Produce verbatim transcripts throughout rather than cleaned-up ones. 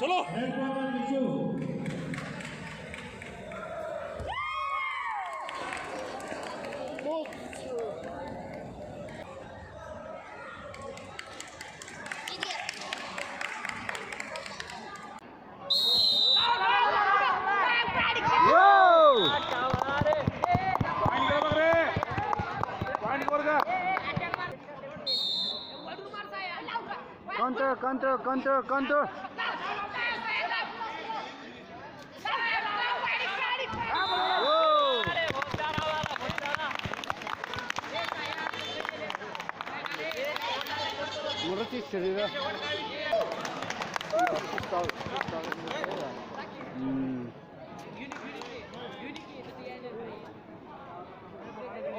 चलो। Counter, counter, counter, counter.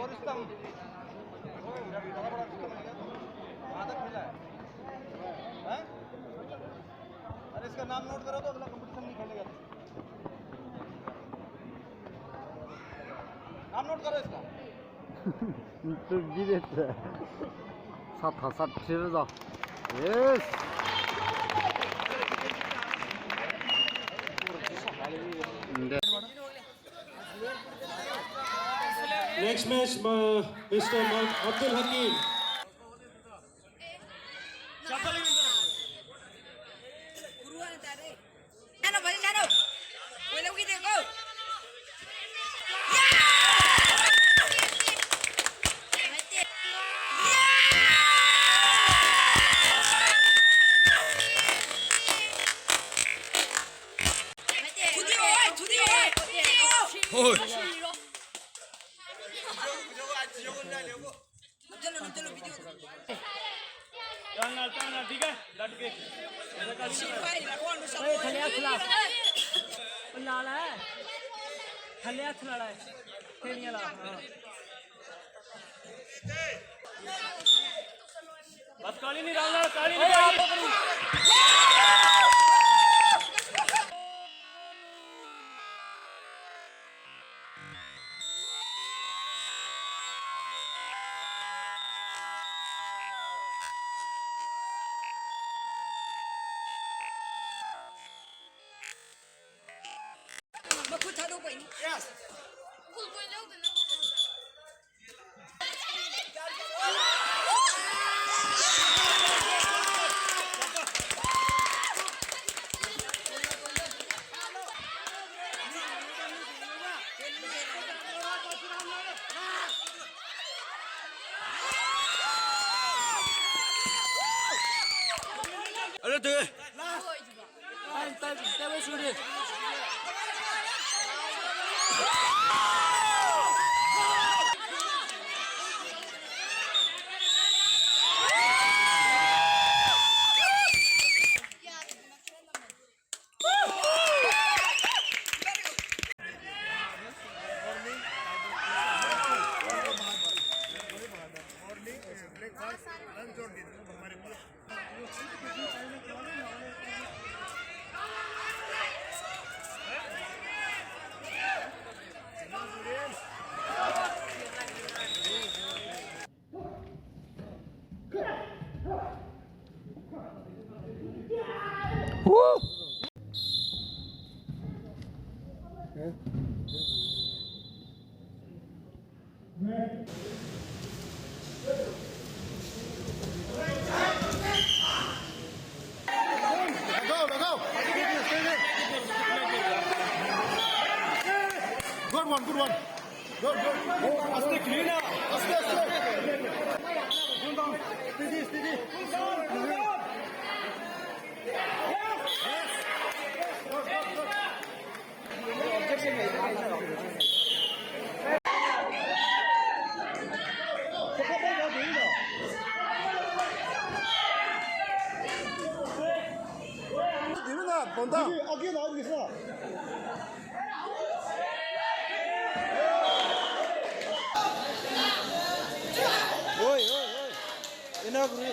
और इसका, कहाँ तक खेला है? हाँ? अरे, इसका नाम नोट करो तो अगला कंपटीशन नहीं खेलेगा। नाम नोट करो इसका। तो गिरे था। सात था, सात फिर जा। Yes. Next match, mister Abdul Hakim. चलना, चलना, ठीक है, लटके। ए, थल्ले हत्थ ला। लाला है। थल्ले हत्थ लाला है। खेलिया ला। हाँ। बस काली नहीं डालना, काली नहीं डालना। अरे, दे। Go, go, go. Good one, good one. Good, good. Oh, আস্তে, clean up. আস্তে, আস্তে। Steady, steady. Yes. Good, good, good. Oi, oi, oi. Ina guri.